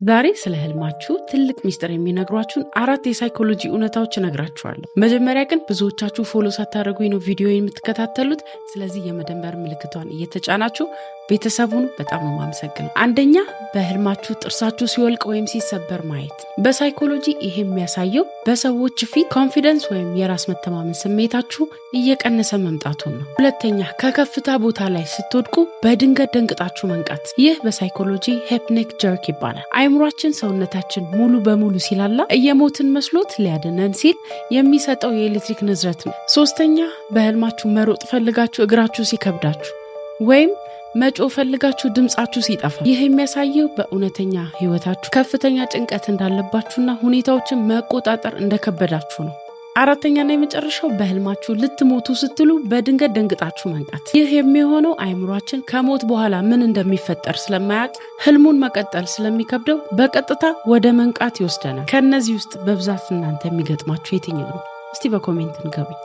ዛሬ ስለ ህልማችሁ ትልቅ ሚስጥር የሚነግሯችሁን አራት የሳይኮሎጂ እውነታዎች እነግራችኋለሁ። መጀመሪያ ግን ብዙዎቻችሁ follow ሳታደርጉኝ ነው ቪዲዮ የምትከታተሉት። ስለዚህ የመደመር ምልክቷን እየተጫናችሁ ቤተሰቡን በጣም ነው የማመሰግነው። አንደኛ፣ በህልማችሁ ጥርሳችሁ ሲወልቅ ወይም ሲሰበር ማየት። በሳይኮሎጂ ይሄ የሚያሳየው በሰዎች ፊት confidence ወይም የራስ መተማመን ስሜታችሁ እየቀነሰ መምጣቱን ነው። ሁለተኛ፣ ከከፍታ ቦታ ላይ ስትወድቁ በድንገት ደንግጣችሁ መንቃት። ይህ በሳይኮሎጂ hypnic jerk ይባላል። አይምሯችን ሰውነታችን ሙሉ በሙሉ ሲላላ እየሞትን መስሎት ሊያድነን ሲል የሚሰጠው የኤሌክትሪክ ንዝረት ነው። ሶስተኛ፣ በህልማችሁ መሮጥ ፈልጋችሁ እግራችሁ ሲከብዳችሁ ወይም መጮህ ፈልጋችሁ ድምፃችሁ ሲጠፋ። ይህ የሚያሳየው በእውነተኛ ህይወታችሁ ከፍተኛ ጭንቀት እንዳለባችሁና ሁኔታዎችን መቆጣጠር እንደከበዳችሁ ነው። አራተኛና የመጨረሻው፣ በህልማችሁ ልትሞቱ ስትሉ በድንገት ደንግጣችሁ መንቃት። ይህ የሚሆነው አይምሯችን ከሞት በኋላ ምን እንደሚፈጠር ስለማያውቅ ህልሙን መቀጠል ስለሚከብደው በቀጥታ ወደ መንቃት ይወስደናል። ከእነዚህ ውስጥ በብዛት እናንተ የሚገጥማችሁ የትኛው ነው? እስቲ በ comment ንገሩኝ።